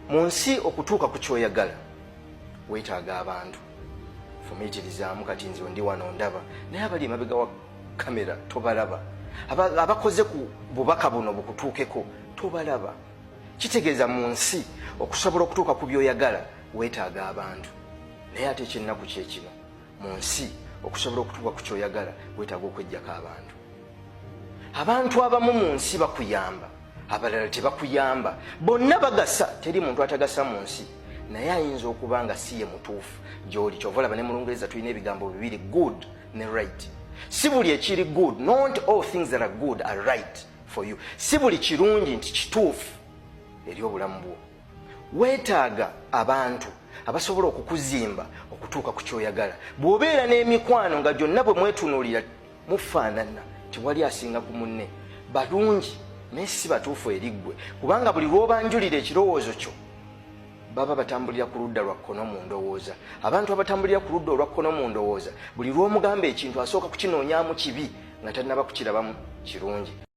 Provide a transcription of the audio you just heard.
Mu nsi okutuuka ku kyoyagala weetaaga abantu. Fumiitirizaamu, kati nze ndi wano ndaba, naye abali emabega wa kamera tobalaba, abakoze ku bubaka buno bukutuukeko tobalaba. Kitegeeza mu nsi okusobola okutuuka ku byoyagala weetaaga abantu. Naye ate ekyennaku kyekino, mu nsi okusobola okutuuka ku kyoyagala weetaaga okwejjako abantu. Abantu abamu mu nsi bakuyamba, abalala tebakuyamba. Bonna bagasa, teri muntu atagasa mu nsi, naye ayinza okuba nga si ye mutuufu gy'oli. Kyova olaba ne mu Lungereza tulina ebigambo bibiri, good ne right. Si buli ekiri good, not all things that are good are right for you. Si buli kirungi nti kituufu eri obulamu bwo. Weetaaga abantu abasobola okukuzimba okutuuka ku kyoyagala. Bw'obeera n'emikwano nga gyonna bwe mwetunuulira mufaanana, tewali asinga ku munne, balungi naye si batuufu eri ggwe, kubanga buli lw'obanjulira ekirowoozo kyo baba batambulira ku ludda lwa kkono mu ndowooza. Abantu abatambulira ku ludda olwa kkono mu ndowooza, buli lw'omugamba ekintu asooka kukinoonyaamu kibi nga tannaba kukirabamu kirungi.